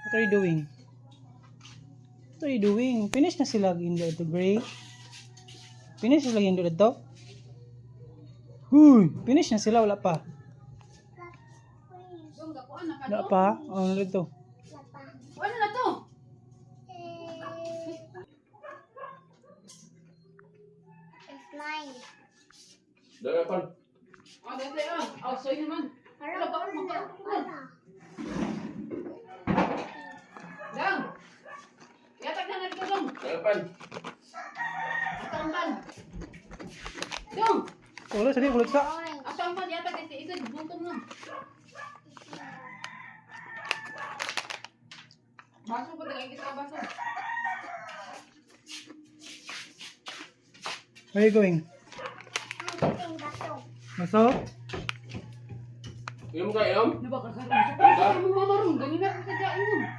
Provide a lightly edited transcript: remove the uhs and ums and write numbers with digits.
What are you doing? What are you doing? Finish na sila indo ito, Gray. Finish na sila indo ito. Huy! Finish na sila, wala pa. Dong, gapuan na ka Wala dong. pa. Oh, ano ito? Ano na to? It's mine. Dala pan. Oh, dati ah. Oh, soy naman. Wala ba? Magkaroon. Dang! Yatag na nga dito, dong. Dala pan. Ato ang pan. Dong! Wala, sa ulit sa. Orange. Ato ang pan, yatag kasi isa, buntong na. Baso po, tagay kita baso. Where are you going? I'm getting bato. Maso? Inom ka, inom? Nabakasar mo. Ano mo mamarong? Ganyan na sa mo.